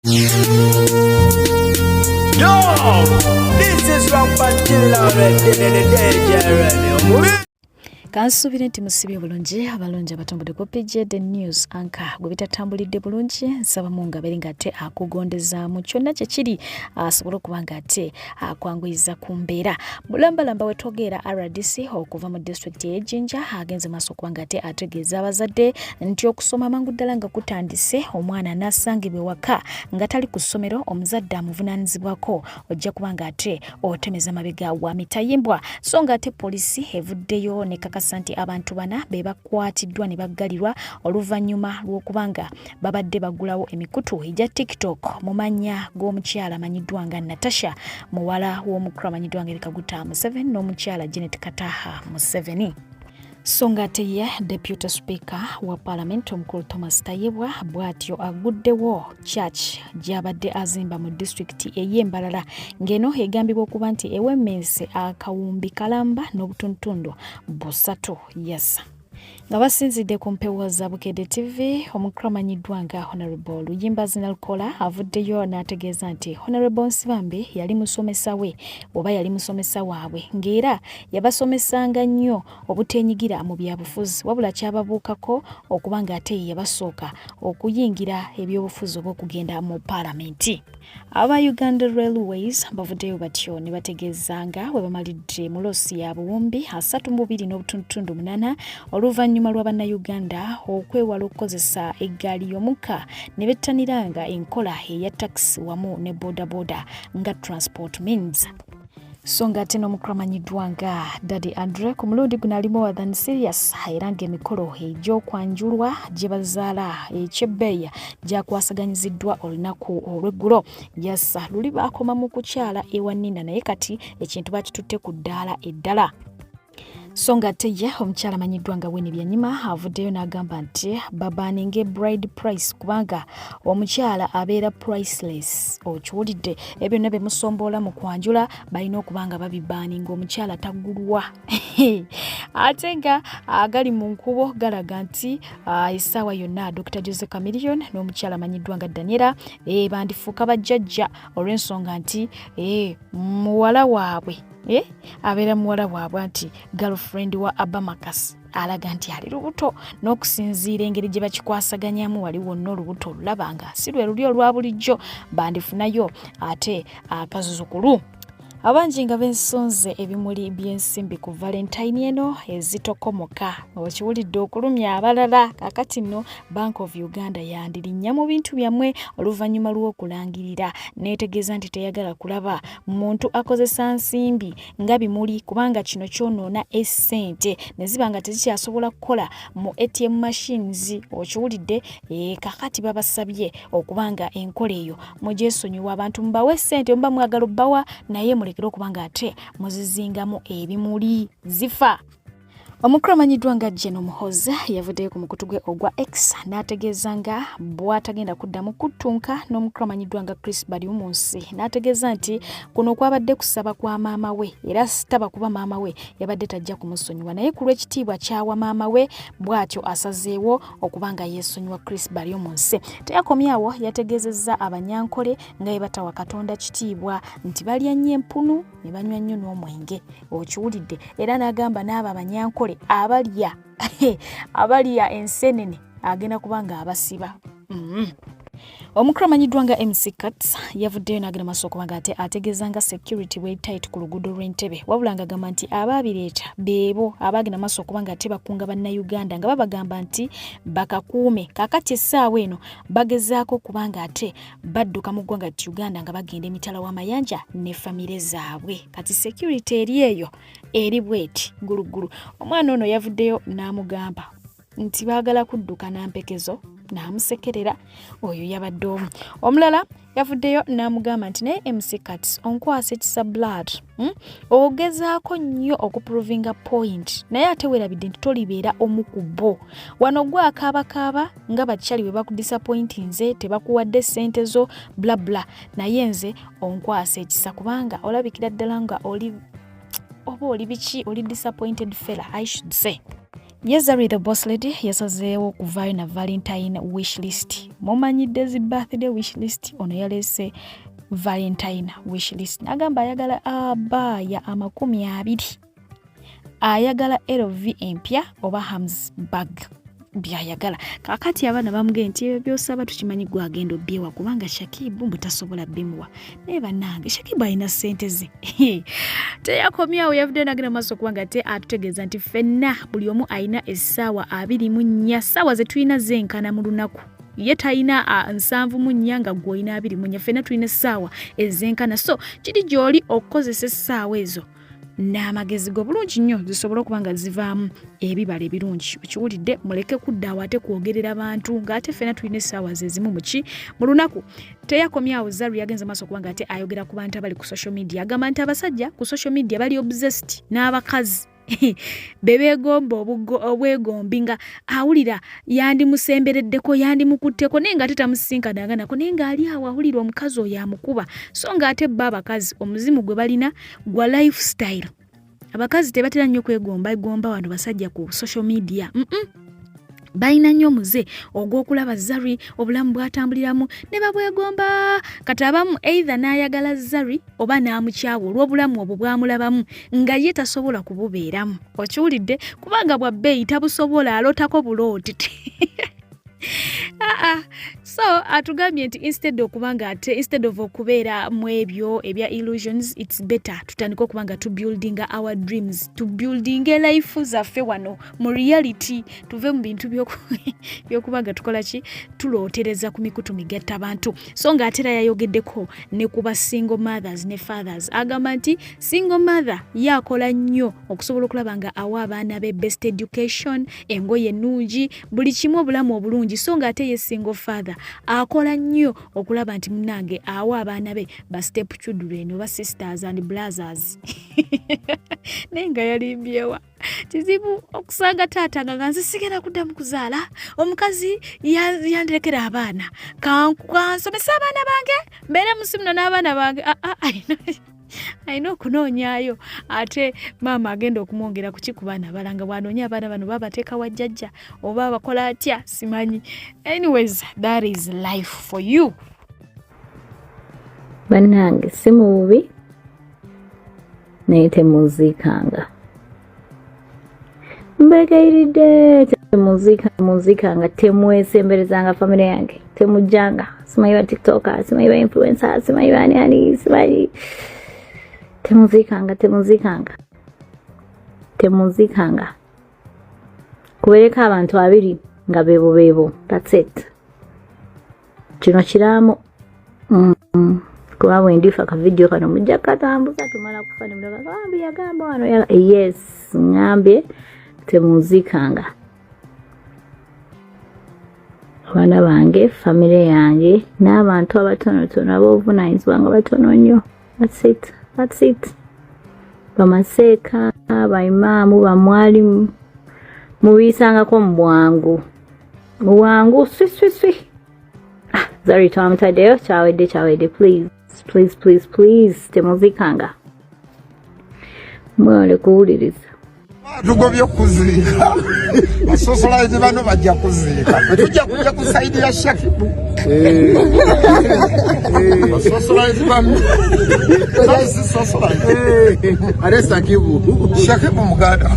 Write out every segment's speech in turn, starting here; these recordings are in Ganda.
Yo, this is Rampant Killer. Kansuubire nti musibye bulungi abalungi abatambudde ku PJ The News anka gwe bitatambulidde bulungi, nsaba mu nga nga ate akugondezaamu kyonna kye kiri asobole okuba nga ate akwanguyiza ku mbeera. Mulambalamba wetwogeera, RDC okuva mu disitulikiti ey'Ejjinja agenze maaso okuba nga ate ategeeza abazadde nti okusoma amangu ddala nga kutandise, omwana anaasangibwa ewaka nga tali ku ssomero, omuzadde amuvunaanyizibwako ojja kuba nga ate otemeza mabega wa mitayimbwa. So nga ate poliisi evuddeyo nekakasa nti abantu bana be bakwatiddwa ne baggalirwa oluvannyuma lw'okuba nga babadde baggulawo emikutu egya TikTok mu mannya g'omukyala amanyiddwa nga Natasha, muwala w'omukulu amanyiddwa nga Kaguta Museveni n'omukyala Janet Kataha Museveni. So nga ate ye Deputy Speaker wa Parliament omukulu Thomas Tayebwa bw'atyo aguddewo church gy'abadde azimba mu disitulikiti ey'Embalala, ng'eno egambibwa okuba nti ewemmense akawumbi kalamba n'obutundutundu busatu. Yes, nga basinzidde ku mpewo za Bukedde TV, omukulu amanyiddwa nga Honorable Luyimba Zinalkola avuddeyo n'ategeeza nti Honorable Nsibambi yali musomesa we oba yali musomesa waabwe, ng'era yabasomesanga nnyo obuteenyigira mu byabufuzi, wabula kyababuukako okuba ng'ate ye yabasooka okuyingira ebyobufuzi oba okugenda mu paalamenti. Aba Uganda Railways bavuddeyo batyo ne bategeeza nga bwe bamalidde mu loss ya 32.8 buwumbi oluvannyuma lwa Bannayuganda okwewala okukozesa eggaali y'omukka ne bettaniranga enkola eya takisi wamu ne bodaboda nga transport means. So nga ate n'omukulu amanyiddwa nga Daddy Andre ku mulundi guno ali more than serious, era ng'emikolo egy'okwanjulwa gye bazaala ekyebbeeya gyakwasaganyiziddwa olunaku olw'eggulo. Yasa luli baakoma mu kukyala ewa Nina, naye kati ekintu bakitutte ku ddaala eddala. So nga ate ye omukyala amanyiddwa nga Winnie Byanyima avuddeyo n'agamba nti babaninge bride price kubanga omukyala abeera priceless. Okiwulidde? Ebyo byonna bye musomboola mu kwanjula balina okuba nga babibaninga, omukyala tagulwa. Ate nga agali mu nkubo galaga nti essaawa yonna Dr Jose Chameleone n'omukyala amanyiddwa nga Daniela bandifuuka bajjajja, olw'ensonga nti muwala waabwe, abeera muwala waabwe nti girlfriend wa Abamakas alaga nti ali lubuto, n'okusinziira engeri gye bakikwasaganyamu wali wonna olubuto olulaba nga si lwe luli olwa bulijjo, bandifunayo ate akazuzukulu. Abangi nga bensonze ebimuli by'ensimbi ku Valentine eno ezitokomoka. Okiwulidde okulumya abalala? Kakati nno Bank of Uganda yandirinnya mu bintu byammwe oluvannyuma lw'okulangirira neetegeeza nti teyagala kulaba muntu akozesa nsimbi nga bimuli, kubanga kino kyonoona essente ne ziba nga tezikyasobola kukola mu ATM machines. Okiwulidde? Kakati babasabye okuba nga enkola eyo mugyesonyiwa, abantu mubawe essente muba mwagala obbawa, naye mulekere okuba nga ate muzizingamu ebimuli, zifa. Omukulu amanyiddwa nga General Muhoozi yavuddeyo ku mukutu gwe ogwa X n'ategeeza nga bw'atagenda kuddamu kuttunka n'omukulu amanyiddwa nga Chris Baryomunsi, n'ategeeza nti kuno kwabadde kusaba kwa maama we, era taba kuba maama we yabadde tajja kumusonyiwa, naye ku lw'ekitiibwa kyawa maama we bw'atyo asazeewo okuba nga yeesonyiwa Chris Baryomunsi. Teyakomyawo, yategeezezza Abanyankole nga bwe batawa Katonda kitiibwa, nti balya nnyo empunu ne banywa nnyo n'omwenge. Okiwulidde? Era n'agamba n'abo Abanyankole abalya ensenene agenda kuba nga abasiba. Omukulu amanyiddwa nga MC Kats yavuddeyo n'agenda maaso okuba nga ate ategeeza nga security bweri tight ku luguudo lw'Entebe, wabula ng'agamba nti abaabireeta beebo abaagenda maaso okuba nga ate bakunga Bannayuganda nga babagamba nti bakakuume. Kaakati essaawa eno bagezaako okuba nga ate badduka mu ggwanga ti Uganda nga bagenda emitala w'amayanja ne famire zaabwe. Kati security eri eyo eri bweti gulugulu. Omwana ono yavuddeyo n'amugamba nti baagala kudduka nampekezo, n'amusekerera. Oyo yabadde omu. Omulala yavuddeyo n'amugamba nti naye MC Kats onkwasa ekisa blood, Ogezaako nnyo okuprovinga point, naye ate weerabidde nti tolibeera omu ku bo. Wano gwe akaabakaaba nga bakyali bwe bakudisappointinze, tebakuwadde ssente zo, bla bla, naye nze onkwasa ekisa kubanga olabikira ddala nga oli oba oli biki, oli disappointed fella, I should say. Ye Zari the Boss Lady yasazeewo okuvaayo na Valentine wish list. Mumanyidde zi birthday wish list, ono yaleese Valentine wish list n'agamba ayagala abaaya 20, ayagala LV empya oba Hermes bag byayagala. Kakati abaana bamugee nti ebyo byosaba tukimanyi gwe agenda obyewa, kubanga Shakibu mbu tasobola bimuwa. Naye bannange, Shakibu alina ssente ze. Teyakomyawo, yavuddeyo nagenda maaso kubanga ate atutegeeza nti ffenna buli omu alina essaawa 24. Ssaawa ze tulina zenkana mu lunaku. Ye talina 74 nga gwe olina 24. Ffenna tulina essaawa ezenkana, so kiri gy'oli okukozesa essaawa ezo n'amagezi go bulungi nnyo, zisobole okuba nga zivaamu ebibala ebirungi. Okiwulidde? Muleke kudda awo ate kwogerera bantu ng'ate ffena tulina essaawa ze zimu muki mu lunaku. Teyakomyawo, Zari yagenze maaso okuba nga ate ayogera ku bantu abali ku social media. Agamba nti abasajja ku social media bali obsessed n'abakazi bebeegomba obwegombi, nga awulira yandimusembereddeko, yandimukutteko, naye nga ate tamusisinkananga nako, naye ng'ali awo awulira omukazi oyo amukuba. So ng'ate bba abakazi omuzimu gwe balina gwa lifestyle. Abakazi tebatera nnyo kwegomba egomba wano basajja ku social media. Balina nnyo omuze ogw'okulaba Zari obulamu bw'atambuliramu ne babwegomba. Kati abamu either n'ayagala Zari oba n'amukyawa olw'obulamu obwo bwamulabamu nga ye tasobola kububeeramu. Okiwulidde? Kubanga bwa bbeeyi tabusobola, alotako bulooti. Aa, so atugambye nti instead okuba nga ate instead of okubeera mu ebyo ebya illusions, it's better tutandike okuba nga tubuildinga our dreams, tubuildinge life zaffe wano mu reality, tuve mu bintu byokuba nga tukola ki, tulootereza ku mikutu migatta bantu. So ng'ate era yayogeddeko ne ku ba single mothers ne fathers. Agamba nti single mother ye akola nnyo okusobola okulaba nga awa abaana be best education, engoye ennungi, buli kimu, obulamu obulungi. So ng'ate ye single father akola nnyo okulaba nti munnange awa abaana be ba step children oba sisters and brothers. Naye nga yalimbyewa, kizibu okusanga taata nga nze sigenda kuddamu kuzaala, omukazi yandirekera abaana, kansomesa abaana bange, mbeere musi muno n'abaana bange. Ah, ah, alina okunoonyaayo ate maama agenda okumwongera kuki ku baana abalanga bw'anoonya abaana bano babateeka wa jjajja oba abakola atya simanyi. Anyways, that is life for you. Bannange, si mu bubi, naye temuziikanga. Mbegayiridde, temuziika, temuziikanga, temwesemberezanga famire yange, temujjanga. Simanyi ba TikToker, simanyi ba influencer, simanyi bani ani, simanyi. Temuziikanga, temuziikanga, temuziikanga. Kubeereko abantu abiri nga beebo beebo, that's it. Kino kiraamu. Kuba bwe ndifa, ka video kano mujja katambuza, tumala kufa ne mulaba bambi yagamba wano yes, ŋŋambye temunziikanga. Abaana bange, famire yange n'abantu abatonotono ab'obuvunaanyizibwa nga batono nnyo. That's it, that's it. Bamaseeka, baimaamu, bamwalimu, mubiyisangako mu bwangu, mu bwangu, swi swi swi. Ah, Zari twamutaddeyo, kyawedde, kyawedde. Please, please, please, please, temuzikanga. Mwewale kuwuliriza. Tugobye okuziika basosolayizi bano, bajja kuziika, tujja kujja ku side ya Shakibu. Basosolayizi bano si. Ate Sakibu. Shakibu muganda.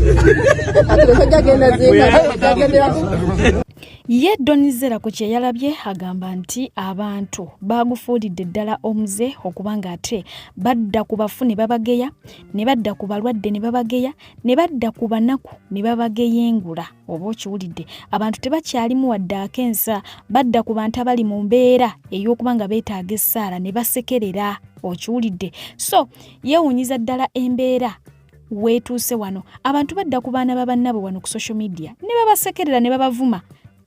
Ye Don Zella ku kye yalabye agamba nti abantu bagufuulidde ddala omuze okuba nga ate badda ku bafu ne babageya, ne badda ku balwadde ne babageya, ne badda ku banaku ne babageyengula. Oba okiwulidde? Abantu tebakyalimu wadde akensa. Badda ku bantu abali mu mbeera ey'okuba nga beetaaga essaala ne basekerera. Okiwulidde? So yeewuunyiza ddala embeera weetuuse wano. Abantu badda ku baana ba bannabwe wano ku social media ne babasekerera ne babavuma,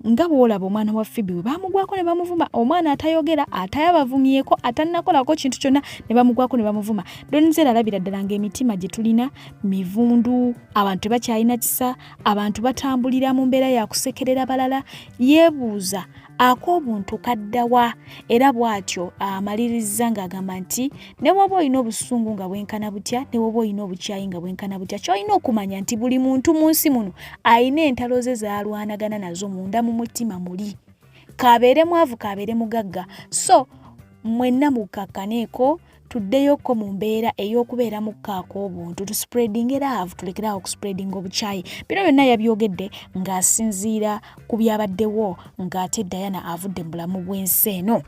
nga bw'olaba omwana wa Phoebe bwe bamugwako ne bamuvuma, omwana atayogera, atayabavumyeko, atannakolako kintu kyonna, ne bamugwako ne bamuvuma. Don Zella alabira ddala ng'emitima gye tulina mivundu, abantu tebakyalina kisa, abantu batambulira mu mbeera ya kusekerera balala. Yeebuuza Ak'obuntu kaddawa? Era bw'atyo amalirizza ng'agamba nti ne bw'oba olina obusungu nga bwenkana butya, ne bw'oba olina obukyayi nga bwenkana butya, ky'olina okumanya nti buli muntu mu nsi muno alina entalo ze z'alwanagana nazo munda mu mutima muli. K'abeere mwavu, k'abeere mugagga. So mwenna mukkakkaneeko tuddeyokko mu mbeera ey'okubeera mu kkaak'obuntu, tuspreadinge love, tulekere awo okuspreadinga obukyayi. Bino byonna yabyogedde ng'asinziira ku byabaddewo ng'ate Diana avudde mu bulamu bw'ensi eno.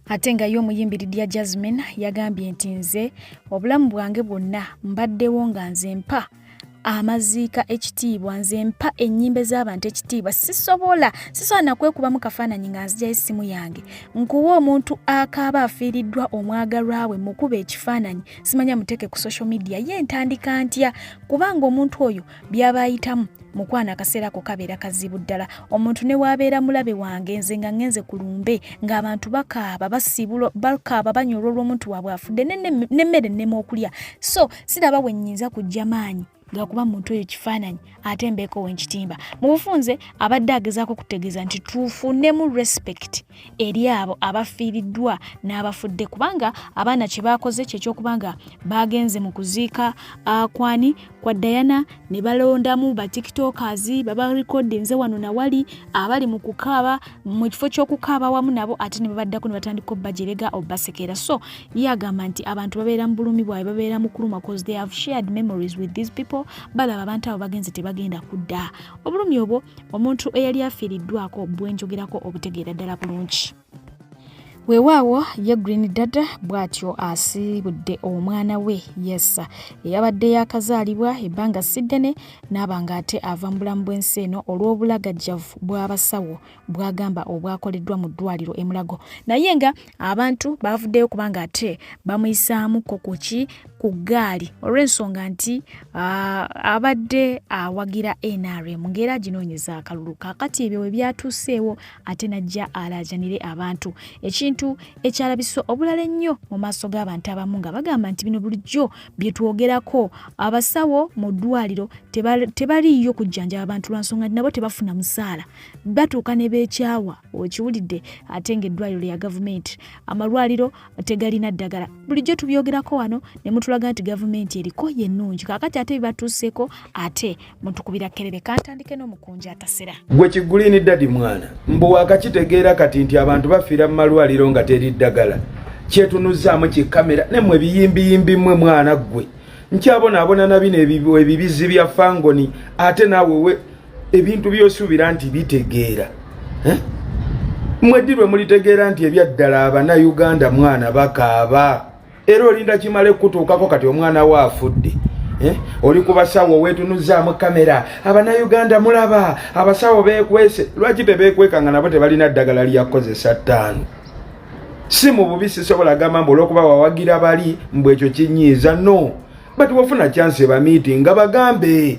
Ate nga ye omuyimbi Lydia Jazmine yagambye nti nze obulamu bwange bwonna mbaddewo nga nze mpa amaziika ekitiibwa, nze mpa ennyimbe z'abantu ekitiibwa, sisobola sisobola nakwekubamu kafaananyi nga nzijayo essimu yange nkuwa omuntu akaaba afiiriddwa omwagalwa we mukuba ekifaananyi simanya muteeke ku social media, ye ntandika ntya? Kubanga omuntu oyo by'aba ayitamu mukwano akaseera ako kabeera kazibu ddala. Omuntu ne waabeera mulabe wange nze nga ngenze ku lumbe ng'abantu bakaaba basiibula bakaaba banyolwa olw'omuntu waabwe afudde n'emmere nnema okulya, so siraba we nnyinza kujja maanyi gakuba muntu oyo kifaananyi ate mbeeko wenkitimba. Mu bufunze abadde agezaako kutegeeza nti tufunemu respect eri abo abafiiriddwa n'abafudde, kubanga abaana kye baakoze kyekyokuba nga baagenze mu kuziika kwani kwa Diana ne balondamu ba tiktokers baba recordinze wano na wali abali mu kukaaba, mu kifo ky'okukaaba wamu nabo ate ne babaddako ne batandika obbajerega obbasekera. So ye agamba nti abantu babeera mu bulumi bwabwe, babeera mu kulumwa cause they have shared memories with these people. Balaba abantu abo bagenze tebagenda kudda. Obulumi obwo omuntu eyali afiiriddwako bwenjogerako obutegeera ddala bulungi. Weewaawo ye Green Dada bw'atyo asiibudde omwana we Yesa eyabadde yaakazaalibwa ebbanga si ddene n'aba ng'ate ava mu bulamu bw'ensi eno olw'obulagajjavu bw'abasawo bw'agamba obwakoleddwa mu ddwaliro e Mulago, naye nga abantu baavuddeyo kubanga ate bamuyisaamuko ku ki ku ggaali olw'ensonga nti abadde awagira NRM ng'era aginoonyeza akalulu. Kaakati ebyo we byatuuseewo ate n'ajja alaajanire abantu, ekintu ekyalabisa obulala ennyo mu maaso g'abantu abamu nga bagamba nti bino bulijjo bye twogerako, abasawo mu ddwaliro tebaliiyo kujjanjaba abantu lwa nsonga nti nabo tebafuna musaala, batuuka ne beekyawa. Okiwulidde? Ate ng'eddwaliro lya gavumenti, amalwaliro tegalina ddagala, bulijjo tubyogerako wano ne mutulaga nti gavumenti eriko yennungi. Kaakati ate bibatuuseeko ate mutukubira kerere. Kantandike n'omukunja atasera. Gwe kigulini dadi mwana, mbu wakakitegeera kati nti abantu bafiira mu malwaliro nga teri ddagala, kyetunuzaamu kikamera nemwe ebiyimbiyimbi mmwe. Mwana ggwe, nkyabonaabona na bino ebibizi bya fangoni, ate naawe we ebintu by'osuubira nti bitegeera, eh? Mweddirwe mulitegeera nti ebyaddala abanauganda mwana bakaaba, era olinda kimale kutuukako. Kati omwana we afudde, eh? Oli ku basawo weetunuzaamu kamera, abanauganda mulaba abasawo beekwese. Lwaki tebeekweka nga nabo tebalina ddagala lyakukozesa ttaano? Si mu bubi, sisobola gamba mbu olwokuba wawagira bali mbu ekyo kinyiiza, no, but wafuna chance ba meeting nga bagambe,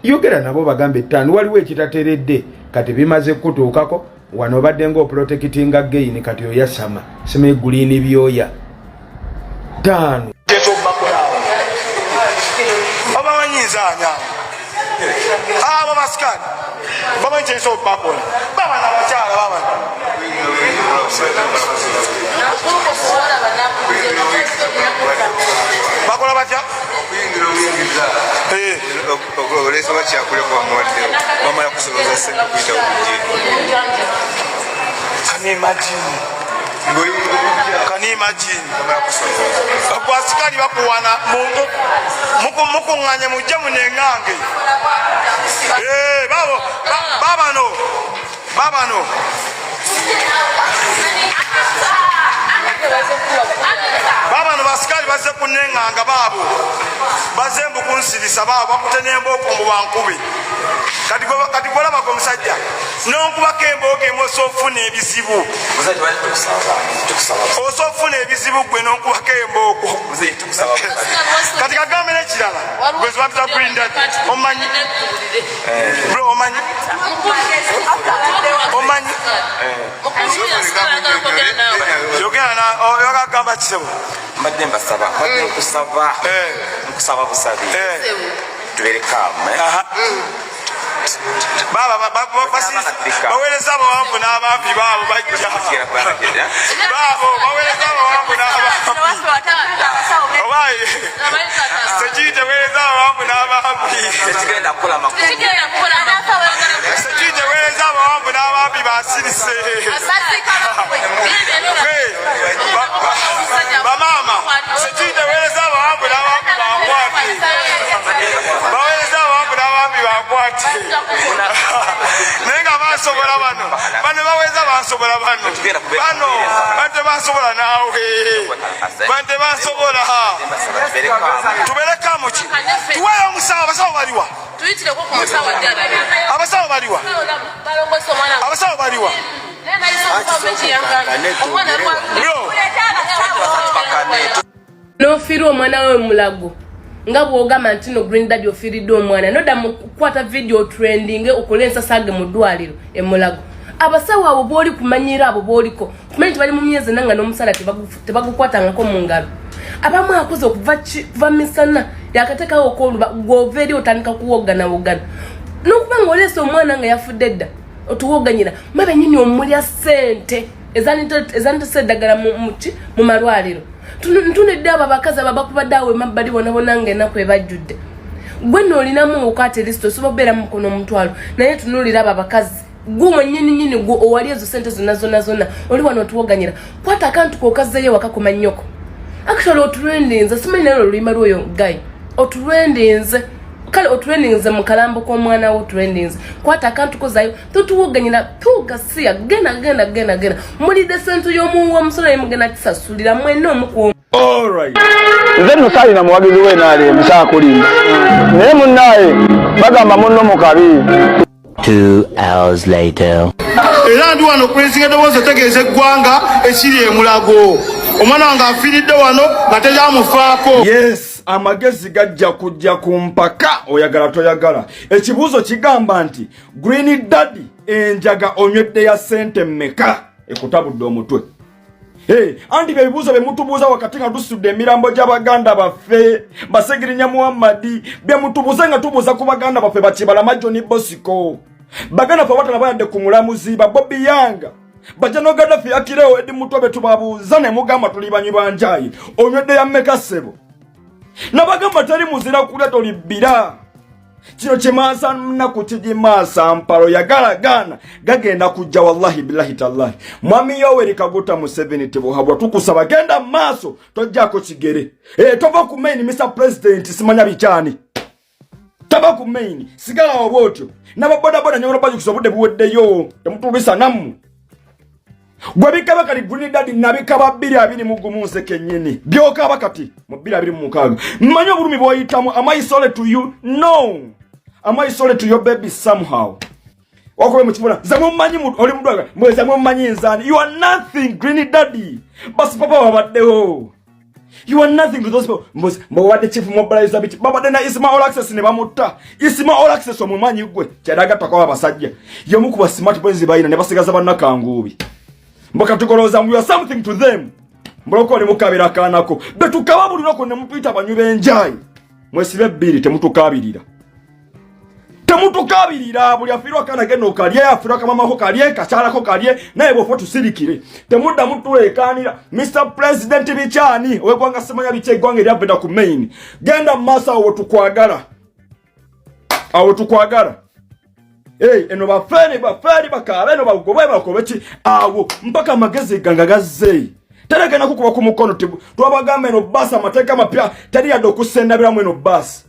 yogera nabo bagambe ttaano waliwo ekitateredde. Kati bimaze kutuukako wano, obadde nga oprotectinga gain, kati oyasama simanyi guliini byoya ttaano. Obamanyi nze ani abo basikani bamanyi kyensobola okubakola baba nabakyala baba bakola batya? Oleese bakyakulya kwamuwadde bamala kusoboza sente kuyita kujje. Can you imagine? Can you imagine? Abasikali bakuwana mukuŋŋanye mujje muneŋŋange. Babo babano babano babano basikali bazze kuneŋŋanga, baabo bazze mbu kunsirisa, baabo bakute n'embooko mbu bankube. Kati gwolabako omusajja nonkubako embooko emu, osoofuna ebizibu, osoofuna ebizibu gwe nonkubako embooko. Kati kagambe n'ekirala, gwe zibapita Green Daddy, omanyi bro, omanyi omanyi yogera na oyagamba kisebo. Mbadde mbasaba, mbadde nkusaba, nkusaba busabi tubeere calm, eh? Baweereza abawanvu n'abampi baabo bajja baabo baweereza abawanvu n'abampi oba sekiyite weereza abawanvu n'abampi sekiyite weereza abawanvu n'abampi basirise bamaama sekiyite weereza abawanvu n'abampi bankwate baweereza abawanvu n'abampi bankwate naye nga bansobola bano bano baweza bansobola bano bano bano tebansobola naawe bano tebansobola tuberekamu ki tuweeyo omusawo abasawo baliwa abasawo baliwa abasawo baliwa N'ofiirwa omwana we mulago nga bwogamba nti no green daddy ofiiriddwa omwana noda mukukwata video trending okole ensasage mu ddwaliro emulago abasawo abo booli kumanyiira abo booliko kumanyi nti bali mu myezi nanga n'omusala tebagukwatangako mu ngalo abamu akoze okuva misana yakateekawo okoluba gwova eri otandika kuwoganawoggana n'okuba nga oleese omwana nga yafudde dda otuwoganyira mwe benyini omulya sente ezanditese eddagala muki mu malwaliro ntunedde abo abakazi abo abakubadde awo emabbali bonabona nga enaku ebajjudde gwe no olinamu okwata erisito osobola okubeera mu mukono omutwalo naye tunuulira abo abakazi gwe mwenyini nyini gwe owali ezo sente zonna zonna zonna oli wano otuwoganyira kwata akantu kokazzeyo ewaka ku mannyoko actually oturendinze simanyi naye oluyimba lwoyo guy oturendinze kale oturendinze mu kalambo k'omwana wo oturendinze kwata akantu kozayo totuwoganyira tugasiya genda genda genda genda mulidde sente y'omuwi w'omusolo ye mugenda kisasulira mwena omukuomu. Nze nno saalina muwagizi we NRM saakulimba naye munnaaye bagamba munno mu kabi. 2 hours later. Era ndi wano okulinsinga eddoboozi otegeeza eggwanga ekiri emulago omwana wange afiiridde wano nga teryamufaako. Yes, amagezi gajja kujja ku mpaka oyagala toyagala. Ekibuuzo kigamba nti Green Daddy enjaga onywedde ya ssente mmeka ekutabudde omutwe? Hey, anti bye bibuuzo bye mutubuuza wakati nga tusudde emirambo gy'abaganda baffe Basegirinya Muhammadi bye mutubuuze nga tubuuza ku baganda baffe Bakibalama John Bosco baganda ffe batana bayadde ku mulamuzi ba Bobi Yanga bajano Gaddafi Akireo Edi Mutwe be tubabuuza ne mugamba tuli banywi ba njayi onywedde ya mmeka ssebo nabagamba teri muzira kulya tolibbira kino kimansa naku kigimansa mpalo yagala gaana gagenda kujja wallahi billahi tallahi mwami yoweri kaguta museveni tebuhabwa tukusaba genda mu maaso tojjako kigere e, tova ku main mr president simanya bikyani tava ku main sigala awo bwotyo nababodaboda nyobola bajukusa obudde buweddeyo temutulwisa nammwe gwe bikaba kati green daddy nabikaba 2021 nze kennyini byokaba kati mu 2026 mmanyi obulumi bwoyitamu am I sorry to you no am I sorry to your baby somehow wakube mukibona nze mummanyi oli mudwaga mweze mummanyi nzani you are nothing green daddy basi papa babaddewo you are nothing to those people mbuzi mbobadde chief mobilizer biki babadde na Isma All Access ne bamutta Isma All Access omumanyi gwe kyadagattako abasajja yomu ku ba smart boys bayina ne basigaza bannakanguubi mboka tugolooza you are something to them mbuloko oli mukabira kanako betukaba buli lunaku ne mutuyita abanywi b'enjayi mwesibe bbiri temutukabirira temutukabirira buli afiirwa akaana genda okalye afiirwa kamamako kalye kakyalako kalye naye bwofa tusirikire temuddamu tuleekaanira mr president bikyani owegwanga simanya biki eggwanga eryaveda ku main genda mu maaso awo wetukwagala awo tukwagala Hey, eno bafeeri bafeeri bakaabe eno bagobwe bakobe ki awo mpaka amagezi ganga gazze teregenda kukuba ku mukono twabagamba eno baasi amateeka amapya teri yadde okusendabiramu eno baasi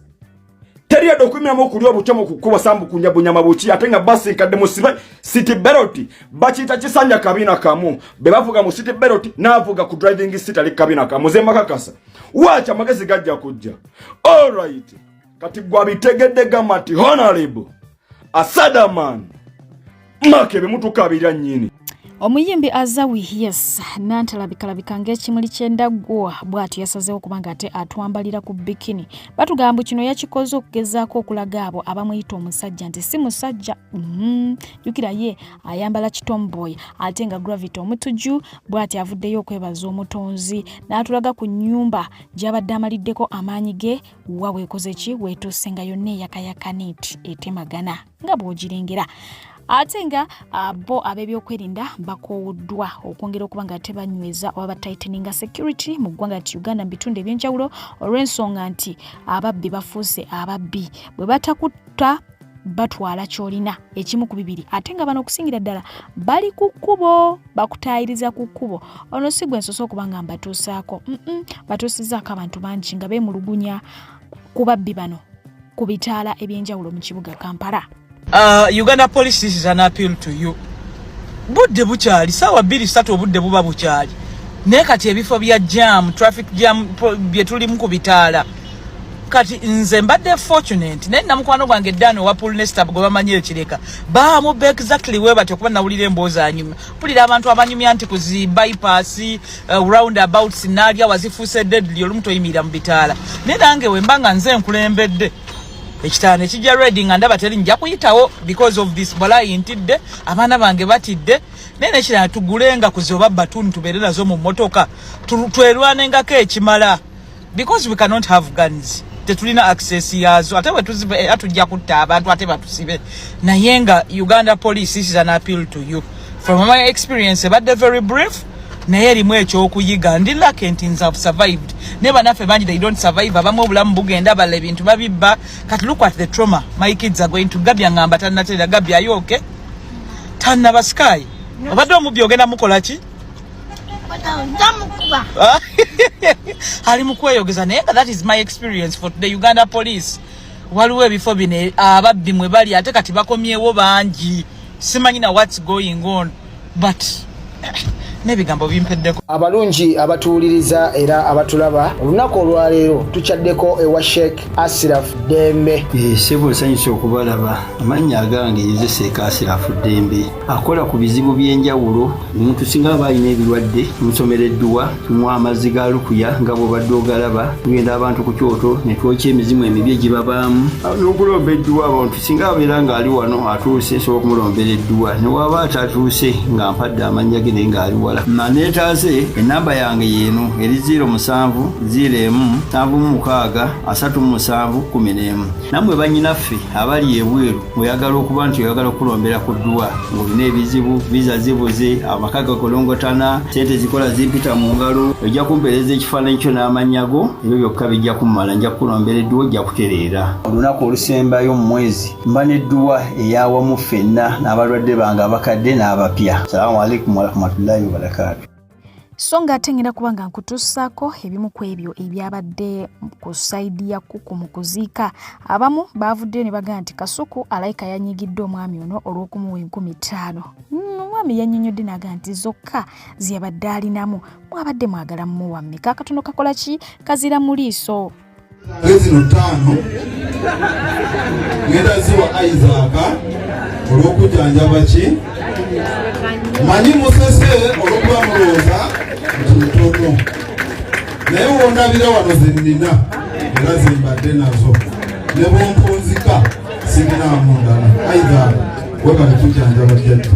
teri yadde okuyimiramu okulya obutya mu kukuba sambu kunyabunyama buki ate nga baasi nkadde musibe city belt bakiyita kisanja kabina kamu be bavuga mu city belt n'avuga ku driving seat ali kabina kamu ze makakasa waaki amagezi gajja kujja alright kati gwabitegedde gamba nti honorable asadaman make bemutukabirira nnyini. Omuyimbi Azawi yes nantalabikalabika ng'ekimuli ky'endaggu bw'atyo yasazeewo kubanga ate atwambalira ku bikini. Batugamba kino yakikoze okugezaako okulaga abo abamuyita omusajja nti si musajja. Jjukira ye ayambala kitomboy ate nga Gravity Omutujju bw'atyo avuddeyo okwebaza omutonzi n'atulaga ku nnyumba gy'abadde amaliddeko amaanyi ge wa weekoze ki weetuuse nga yonna eyakayaka nti etemagana nga bw'ogirengera. Ate nga bo ab'ebyokwerinda bakoowoddwa okwongera okuba nga tebanyweza oba batayiteninga security mu ggwanga nti Uganda mu bitundu eby'enjawulo olw'ensonga nti ababbi bafuuse ababbi bwe batakutta batwala ky'olina ekimu ku bibiri ate nga bano okusingira ddala bali ku kkubo bakutaayiriza ku kkubo. Ono si gwe nsoose okuba nga mbatuusaako, batuusizaako abantu bangi nga beemulugunya ku babbi bano ku bitaala eby'enjawulo mu kibuga Kampala. Uganda police, this is an appeal to you. Budde bukyali saawa 2 3, obudde buba bukyali, naye kati ebifo bya jam, traffic jam bye tulimu ku bitaala. Kati nze mbadde fortunate, naye namukwano gwange Dan owa Pulnesta gwe bamanyi ekireka bamubba exactly we batyo, kuba nawulira emboozi anyumya, mpulira abantu abanyumya nti ku zi bypass, roundabouts naalya wazifuuse deadly, olumu toyimirira mu bitaala. Naye nange wemba nga nze nkulembedde ekitaano ekijja ready nga ndaba teri, nja kuyitawo because of this. Balayi ntidde, abaana bange batidde. Naye nekirala, tugulenga ku zoba batuni tubeere nazo mu mmotoka, twerwanengako ekimala because we cannot have guns, tetulina access yazo, ate bwetuziba era tujja kutta abantu ate batusibe. Naye nga Uganda police, this is an appeal to you. From my experience, ebadde very brief naye erimu ekyokuyiga. Ndi lucky nti nze have survived, naye banaffe bangi they don't survive. Abamu obulamu bugenda, abalala ebintu babibba. Kati look at the trauma my kids are going to. Gabya ngamba tannaterera. Gabya, are you okay? Tannaba. Sky, obadde omubbi ogenda mukola ki? Njamukuba. Ali mu kweyogeza. Naye nga that is my experience for today. Uganda police, waliwo ebifo bino ababbi mwe bali, ate kati bakomyewo bangi, simanyi na what's going on, but n'ebigambo bimpeddeko. Abalungi abatuwuliriza era abatulaba, olunaku olwaleero tukyaddeko ewa Sheikh Asiraf Ddembe. Ssebo, nsanyusa okubalaba. Amannya agange nze Sheikh Asirafu Ddembe, akola ku bizibu by'enjawulo. Omuntu singa aba alina ebirwadde, tumusomera edduwa, tumuwa amazzi ga lukuya nga bw'obadde ogalaba. Tugenda abantu ku kyoto ne twokya emizimu emibi egibabaamu n'okulomba edduwa. Abantu singa abeera ng'ali wano atuuse, nsobola okumulombera edduwa, ne waba atatuuse nga mpadde amannya ge naye ng'ali wala naneetaase, enamba yange yeeno eri 07 01 76 37 11. Nammwe bannyinaffe abali ebweru, oyagala okuba nti oyagala okulombera ku dduwa ng'olina ebizibu, visa zibuze, amaka gakolongotana, sente zikola zimpita mu ngalo, ojja kumpeereza ekifaananyi kyo n'amannya go, ebyo byokka bijja kummala, nja kukulombera edduwa, ojja kutereera. Olunaku olusembayo mu mwezi mba n'edduwa eyawamu ffenna n'abalwadde bange abakadde n'abapya. Salaamu alaikum warahmatullahi wabarakaatu. So ng'ate ngenda kuba nga nkutuusaako ebimu ku ebyo ebyabadde ku side ya Kuku mu kuziika. Abamu baavuddeyo ne bagamba nti Kasuku alayika yanyigidde omwami ono olw'okumuwa 5000. Omwami yannyonnyodde n'agamba nti zokka zeyabadde alinamu, mwabadde mwagala mumuwa mmeka? Akatono kakola ki? Kazira mu liiso. Zino 5 ngenda ziwa Isaaka olw'okujjanjaba ki manyi musese, olw'okuba mulowooza nti ntono, naye wondabira wano zenina era zembadde nazo, ne bwompunzika sirinaamu ndala. Isaaka, webale kujjanjaba jjajja.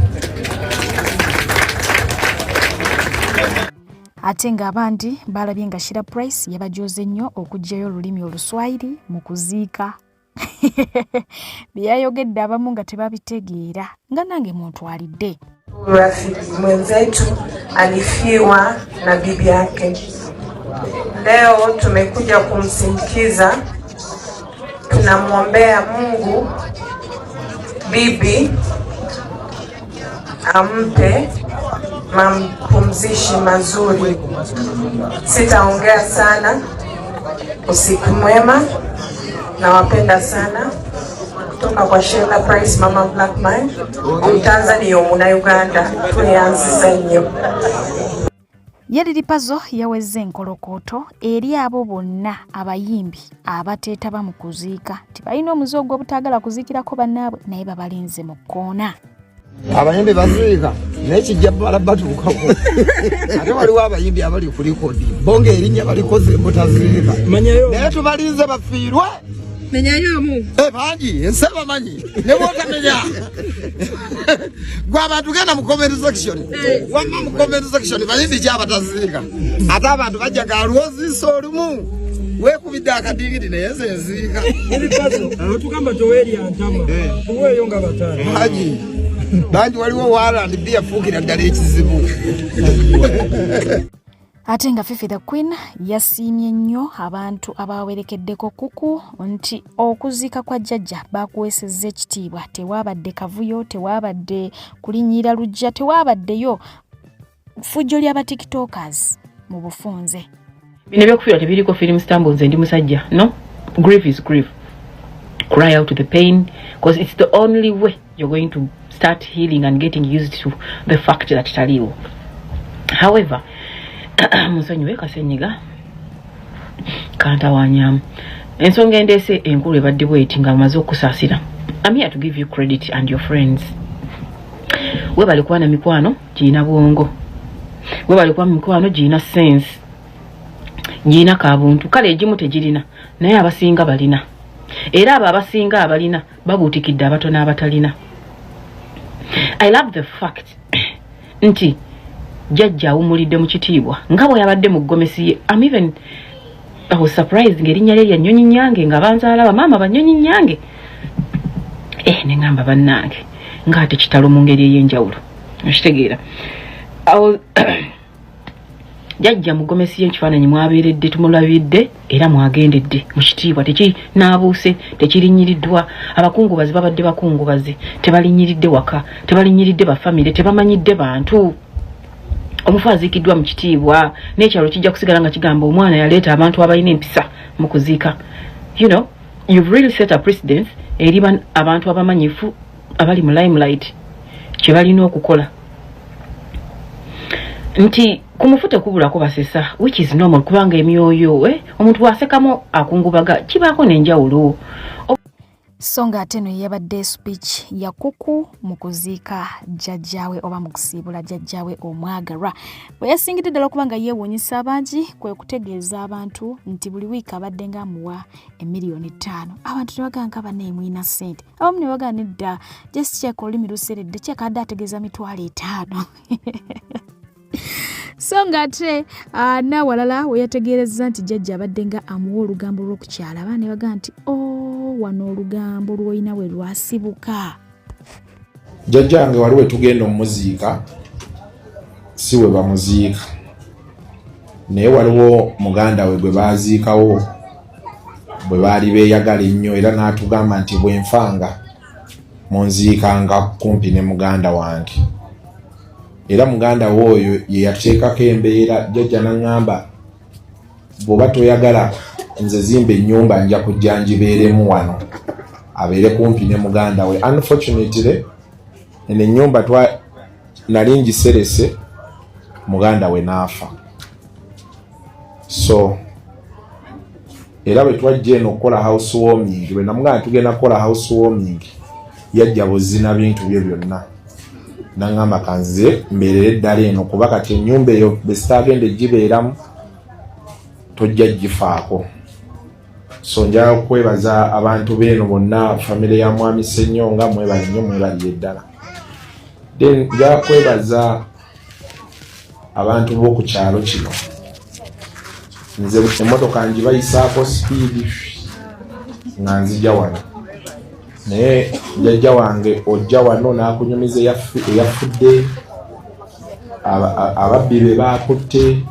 Ate ng'abandi balabye nga Shira Price yabajoze nnyo okuggyayo olulimi Oluswayiri mu kuziika, bye yayogedde abamu nga tebabitegeera, nga nange muntwalidde. Rafiki mwenzetu alifiwa na bibi yake. Leo tumekuja kumsindikiza, tunamwombea Mungu bibi ampe mapumzishi mazuri. Sitaongea sana. Usiku mwema, nawapenda sana. Kutoka kwa Sheila Price, Mama Blackman, Omutanzania Omunauganda, tweyanziza nnyo. Ye Lili Pazo yawezze enkolokooto eri abo bonna abayimbi abateetaba mu kuziika nti balina omuze ogw'obutaagala kuziikirako bannaabwe, naye babalinze mu kkoona. Abayimbi baziika. Naye kijja bala batuukako. Ate waliwo abayimbi abali ku likodi bo ng'erinnya balikoze mutaziika, naye tubalinze bafiirwe. Menyayo omu. Eh, bangi ensi abamanyi ne bwotamenya gwe abantu genda mu comment section eh. Wamma mu comment section bayimbi ki abataziika? Ate abantu bajja galwoziisa olumu wekubidde akadigidi naye nze nziika. Otugamba toweerya ntama eh. Tuweeyo nga bataano bangi bangi waliwo warand b yafuukira ddala ekizibu. Ate nga Fifi the Queen yasiimye nnyo abantu abaawerekeddeko Kuku nti okuziika kwa jjajja baakuweesezza ekitiibwa, tewaabadde kavuyo, tewaabadde kulinnyira luggya, tewaabaddeyo ffujjo lya ba tiktokers mu bufunze. Bino ebyokufiirwa tebiriko film stamp. Nze ndi musajja. No, grief is grief. Cry out the pain, because it's the only way you're going to start healing and getting used to the fact that taliiwo. However, musonyiwe kasenyiga kantawanyamu. Ensonga endeese enkulu ebadde bweti: nga maze okusaasira, I'm here to give you credit and your friends. Webale kuba na mikwano girina bwongo, webale kuba mikwano girina sense, girina kabuntu. Kale egimu tegirina, naye abasinga balina, era abo abasinga abalina babuutikidde abatono abatalina. I love the fact nti jjajja awumulidde mu kitiibwa nga bwe yabadde mu gomesi ye. Am even I was surprised ng'erinnya lye lya Nnyonyi Nyange, nga banzaalaba maama Bannyonyi Nyange. Eh, ne ŋŋamba bannange ng'ate kitalo mu ngeri ey'enjawulo. Okitegeera, jjajja mu gomesi y'ekifaananyi mwabeeredde, tumulabidde era mwagendedde mu kitiibwa, tekinaabuuse, tekirinyiriddwa. Abakungubazi babadde bakungubazi, tebalinyiridde waka, tebalinyiridde bafamire, tebamanyidde bantu. Omufu aziikiddwa mu kitiibwa, n'ekyalo kijja kusigala nga kigamba omwana yaleeta abantu abalina empisa mu kuziika. You've really set a precedence eri abantu abamanyifu abali mu limelight kye balina okukola, nti ku mufu tekubulako basesa, which is normal, kubanga emyoyo omuntu bw'asekamu akungubaga kibaako n'enjawulo. So ng'ate eno yabadde speech ya Kuku mu kuziika jjajjaawe oba mu kusiibula jjajjaawe omwagalwa. Bwe yasingidde ddala okuba nga yeewuunyisa abangi kwe kutegeeza abantu nti buli wiiki abadde ng'amuwa emiliyoni 5. Abantu ne bagamba nga banneemwina ssente, abamu ne bagamba nedda, just check, olulimi luseredde, kyeka adde ategeeza 500,000. So ng'ate n'awalala we yategeerezza nti jjajja abadde nga amuwa olugambo lw'okukyala, abaana ne bagamba nti o oh, wano olugambo lw'olina we lwasibuka. Jjajjange wali we tugenda omuziika si we bamuziika, naye waliwo muganda we gwe baaziikawo bwe baali beeyagala ennyo, era n'atugamba nti bwenfanga munziikanga kumpi ne muganda wange. Era muganda we oyo ye yateekako embeera. Jjajja naŋŋamba, bw'oba toyagala nze zimba ennyumba, nja kujja ngibeeremu wano, abeere kumpi ne muganda we. Unfortunately, eno ennyumba nali ngiserese, muganda we n'afa. So era bwe twajja eno okukola house warming, bwe namugamba tugenda kukola house warming, yajja buzina bintu bye byonna, naŋŋamba kanze mbeerere eddala eno, kuba kati ennyumba eyo bwe sitaagenda egibeeramu tojja gifaako. So njagala kwebaza abantu beeno bonna, famire ya mwami Ssenyonga, mwebale nnyo, mwebalire ddala. Then njagala kwebaza abantu b'oku kyalo kino. Nze emmotoka ngibayisaako sipiidi nga nzija wano, naye jjajja wange ojja wano n'akunyumiza eyafudde, ababbi be baakutte,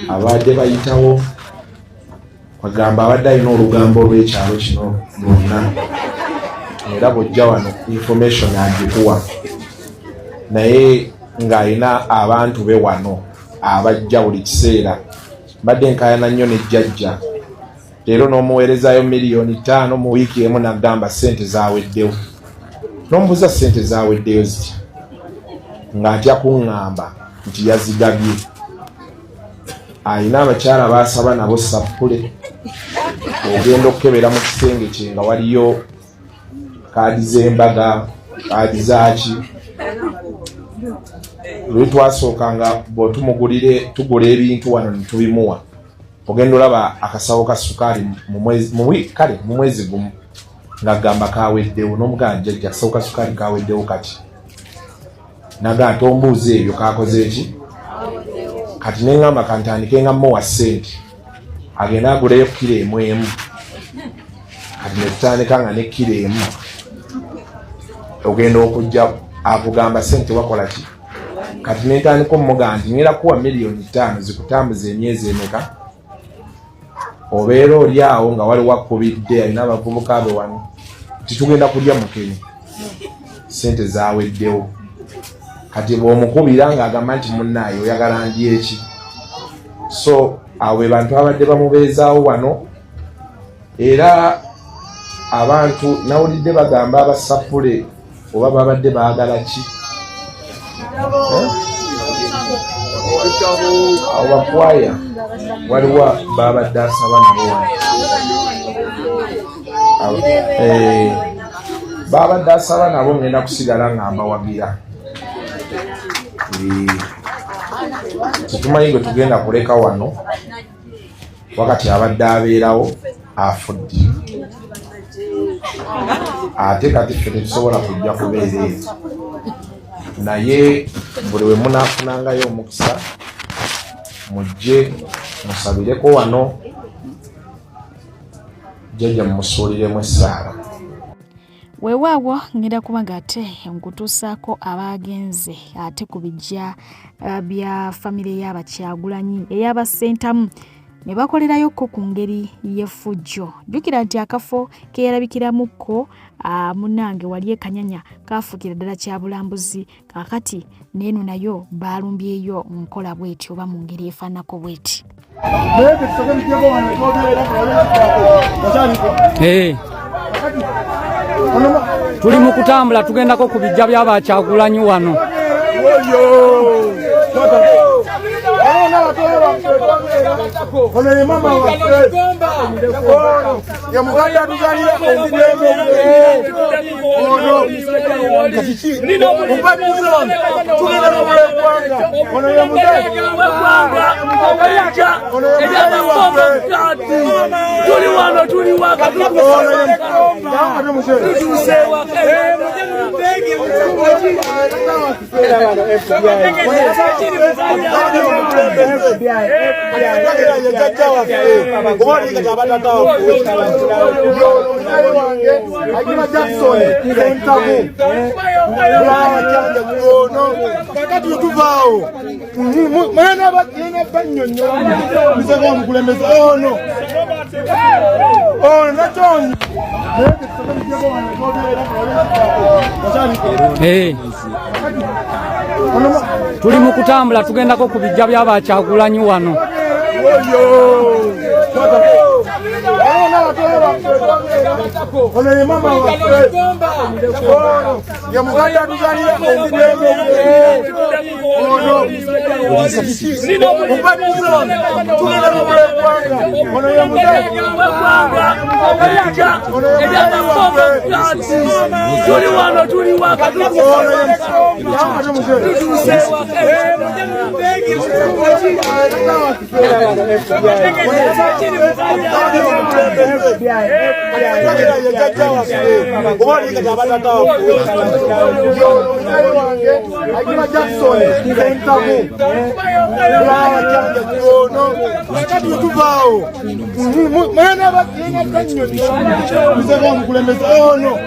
abadde bayitawo, kwagamba abadde alina olugambo olw'ekyalo kino lwonna. Era bw'ojja wano information agikuwa, naye ng'alina abantu be wano abajja buli kiseera. Mbadde nkayana nnyo ne jjajja leero, n'omuweerezaayo miliyoni 5 mu wiiki emu, n'agamba ssente zaweddewo. N'omubuuza ssente zaweddeyo zitya, ng'atya kuŋŋamba nti yazigabye. Alina abakyala baasaba nabo sappule. Ogenda okukebera mu kisenge kye nga waliyo kaadi z'embaga, kaadi zaaki. Luli twasookanga bwetumugulire tugula ebintu wano netubimuwa, ogenda olaba akasawo ka sukaali kale mu mwezi gumu ng'agamba kaweddewo, n'omugamba jjajja akasawo ka sukaali kaweddewo kati naga tombuuza ebyo kakoze ki. Kati neŋŋamba kantandike nga muwa ssente agende aguleyo kiro emu emu. Kati netutandika nga ne kiro emu ogenda okujja akugamba sente wakola ki. Kati nentandika omugamba nti ngenda kuwa 5,000,000 zikutambuza emyezi emeka, obeera oli awo nga waliwo akubidde alina abavubuka be wano nti tugenda kulya mukene, sente zaweddewo. Kati bw'omukubira ng'agamba nti munnaaye oyagala ndi eki. So awo be bantu abadde bamubeezaawo wano. Era abantu nawulidde bagamba abasapule oba babadde baagala ki awo bakwaya waliwo babadde asaba nabo wano babadde asaba nabo ngenda kusigala nga mbawagira. Tetumanyi gwe tugenda kuleka wano wakati abadde abeerawo afudde, ate kati ffe tetusobola kujja kubeera eyo, naye buli we munaafunangayo omukisa mujje musabireko wano jjajja mumusuuliremu essaala. Weewaawo ngenda kuba nga ate nkutuusaako abaagenze ate ku bijja bya famire y'Abakyagulanyi ey'Abassentamu ne bakolerayokko ku ngeri y'effujjo. Jjukira nti akafo ke yalabikiramukko munnange wali e Kanyanya kaafuukira ddala kya bulambuzi. Kaakati n'eno nayo baalumbyeyo nkola bw'eti oba mu ngeri efaanako bw'eti. Hey. Tuli mu kutambula tugendako ku bijja by'Abakyagulanyi wano. Ono ye mama waffe, ye muganda atuzalira omukulembeze ono. Kati tugenda nobula eggwanga. Ono ye muzeeyi, ono ye muzeeyi waffe. Tuli wano, tuli waka, tutuuse. Kakati wetuvaawo banyonyola miseko omukulembeze ono ono nakyonyi. Hey. Tuli mu kutambula tugendako ku bijja by'Abakyagulanyi wano. Ono ye mama waffe, ye muganda atuzalira omukulembeze ono. Tugenda nobula eggwanga. Ono ye muzeeyi, ono ye muzeeyi waffe. Tuli wano, tuli waka, tutuuse. Kakati wetuvaawo omukulembeze ono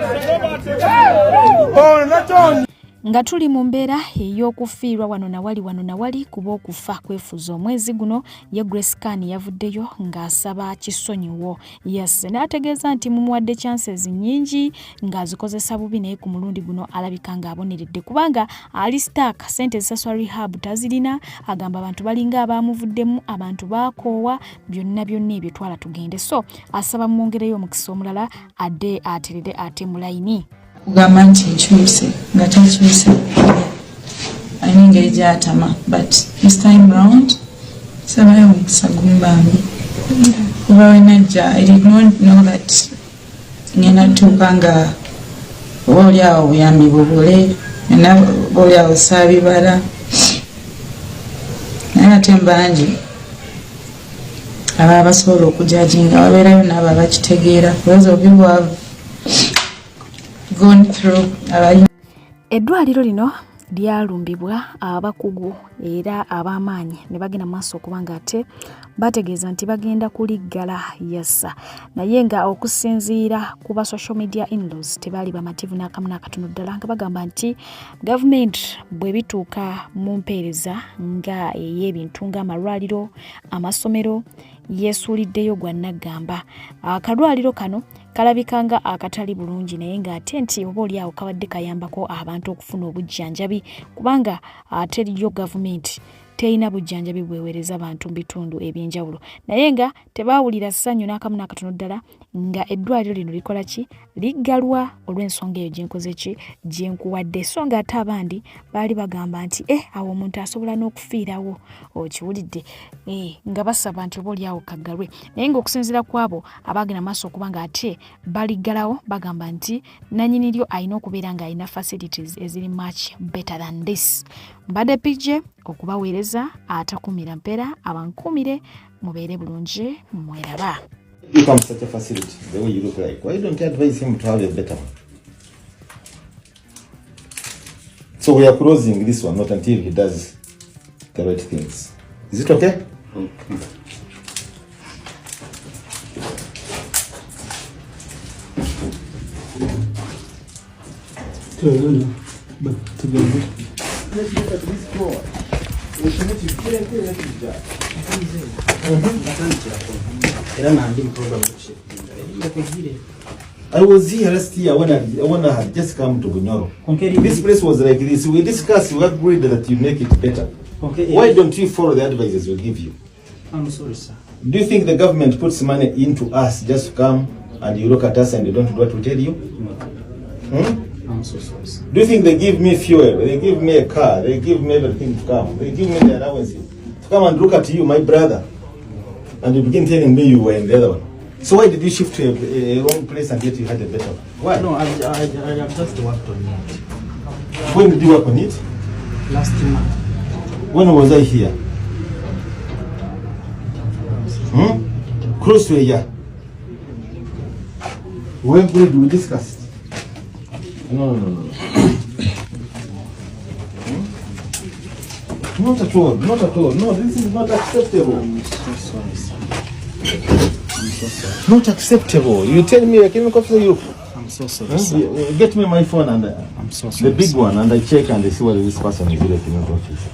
ono nakyonyi. Nga tuli mu mbeera ey'okufiirwa wano nawali wano nawali kuba okufa kwefuza omwezi guno, ye Grace Khan yavuddeyo ng'asaba kisonyiwo. Yes, n'ategeeza nti mumuwadde chances nnyingi ng'azikozesa bubi, naye ku mulundi guno alabika ng'aboneredde kubanga ali stuck, ssente ezisasula rehab tazirina. Agamba abantu balinga abaamuvuddemu, abantu baakoowa, byonna byonna ebyo twala tugende. So asaba mumwongereyo omukisa omulala adde aterere ate mu layini. Kugamba nti nkyuse nga takyuse, alina engeri gyatama, but this time round sabayo omukisa gumu bambi. Kuba wenajja I did not know that ngenda tuuka nga oba oli awo obuyambi bubule, oba oli awo saabibala. ate bangi ababa basobola okujajinga, wabeerayo naabo abakitegeera. Those of you who have gone through abali Eddwaliro lino lyalumbibwa abakugu era ab'amaanyi ne bagenda mu maaso okuba nga ate bategeeza nti bagenda kuliggala yassa, naye nga okusinziira ku ba social media inlaws tebaali bamativu n'akamu n'akatono ddala, nga bagamba nti gavumenti bwe bituuka mu mpeereza nga ey'ebintu ng'amalwaliro, amasomero, yeesuuliddeyo gwa nnaggamba. Akalwaliro kano kalabika nga akatali bulungi, naye ng'ate nti oba oli awo kabadde kayambako abantu okufuna obujjanjabi, kubanga ate yo gavumenti terina bujjanjabi bweweereza bantu mu bitundu eby'enjawulo, naye nga tebaawulira ssanyu n'akamu n'akatono ddala nga eddwaliro lino likola ki, liggalwa olw'ensonga eyo gyenkoze ki, gyenkuwadde. So nga ate abandi baali bagamba nti awo omuntu asobola n'okufiirawo, okiwulidde, nga basaba nti oba oli awo kaggalwe, naye ng'okusinziira ku abo abagenda maaso okuba nga ate baliggalawo bagamba nti nannyini lyo alina okubeera ng'alina facilities eziri much better than this. Mbadde PJ okubaweereza, atakumira mpeera abankuumire, mubeere bulungi, mweraba. You come such a facility, the way you look like. Why don't you advise him to have a better one? So we are closing this one, not until he does the right things. Is it okay? Okay. Let's look at this floor. I was here last year when I had just come to Bunyoro. This place was like this. We discussed, we agreed that you make it better. Okay. Why don't you follow the advices we give you? I'm sorry, sir. Do you think the government puts money into us just to come and you look at us and you don't do what we tell you? No. Hmm? I'm so sorry, sir. Do you think they give me fuel? They give me a car. They give me everything to come. They give me the allowances to come and look at you, my brother. And you begin telling me you were in the other one. So why did you shift to a wrong place and yet you had a better one? Why? No, I have just worked on it. When did you work on it? Last month. When was I here? Hmm? Close to a year. When did we discuss? No. Hmm? Not at all, not at all. No, this is not acceptable. I'm so sorry, sir. I'm so sorry. Not acceptable. You tell me a chemical officer, you. I'm so sorry, Hmm? sir. You get me my phone and I'm so sorry, the big sir. one, and I check and I see whether this person is really a chemical officer.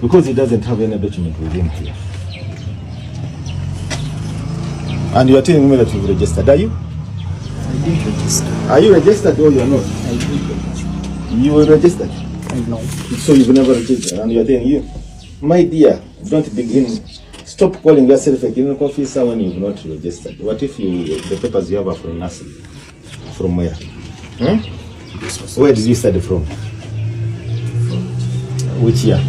Because he doesn't have any document with him here. And you are telling me that you've registered, are you? I didn't register. Are you registered or you are not? I didn't register. You were registered? I know. So you've never registered, and you are telling you, my dear, don't begin. Stop calling yourself a clinical officer when you've not registered. What if the papers you have are from nursing? From where? Hmm? Where did you study from? Which year?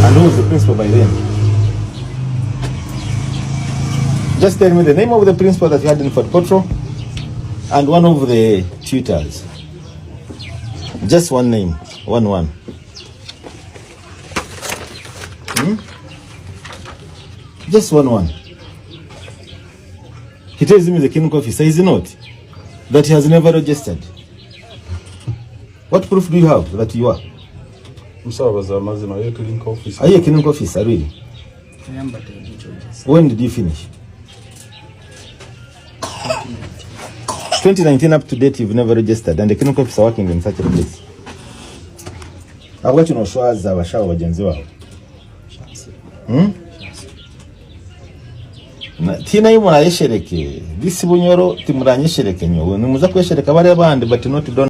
And who was the principal by then? Just tell me the name of the principal that you had in Fort Portal and one of the tutors. Just one name, one. Hmm? Just one. He tells me the clinical officer is not, that he has never registered. What proof do you have that you are? Musabaza amazima, are you a clinical officer? Are you a clinical officer, really? I am, but I didn't register. When did you finish? 2019 up to date, you've never registered, and the clinical officer working in such a place. Ahabwa kino oshwaza abashaho bagenzi bawe. Hmm? Tina imurayeshereke this Bunyoro timuranyeshereke nyowe nimuza kweshereka bari abandi, but not don't.